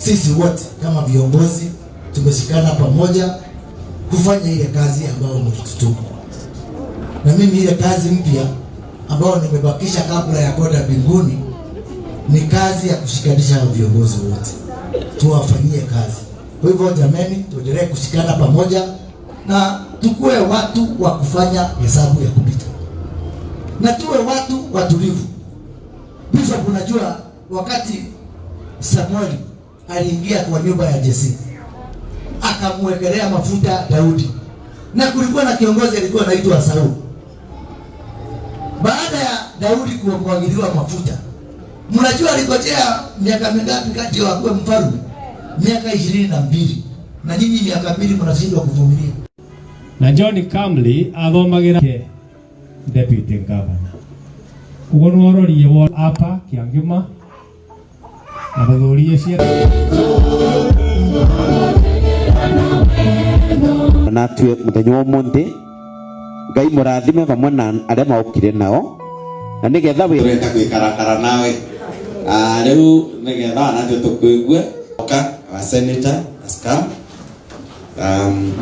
Sisi wote kama viongozi tumeshikana pamoja kufanya ile kazi ambayo mlitutuma, na mimi ile kazi mpya ambayo nimebakisha kabla ya kwenda mbinguni ni kazi ya kushikanisha hao viongozi wote, tuwafanyie kazi. Kwa hivyo jameni, tuendelee kushikana pamoja na tukuwe watu wa kufanya hesabu ya kupita na tuwe watu watulivu. Bishop, unajua wakati Samueli aliingia kwa nyumba ya Jesse akamwekelea mafuta Daudi, na kulikuwa na kiongozi alikuwa anaitwa Sauli. Baada ya Daudi kumwagiliwa mafuta, mnajua aligojea miaka mingapi kati ya akuwe mfalme? Miaka 22. Na nyinyi miaka 2 mnashindwa kuvumilia. Na John Kamli athomagira deputy governor uguo nĩwororie wo apa Kĩangĩma na rũthũrie cia Na atue muthenya wa umuthi, Ngai murathime vamwe na aria maukire nao na nigetha wi Turenda gwikarakara nawe. Ah, riu nigetha wanatio tukuigue oka, our senator has come.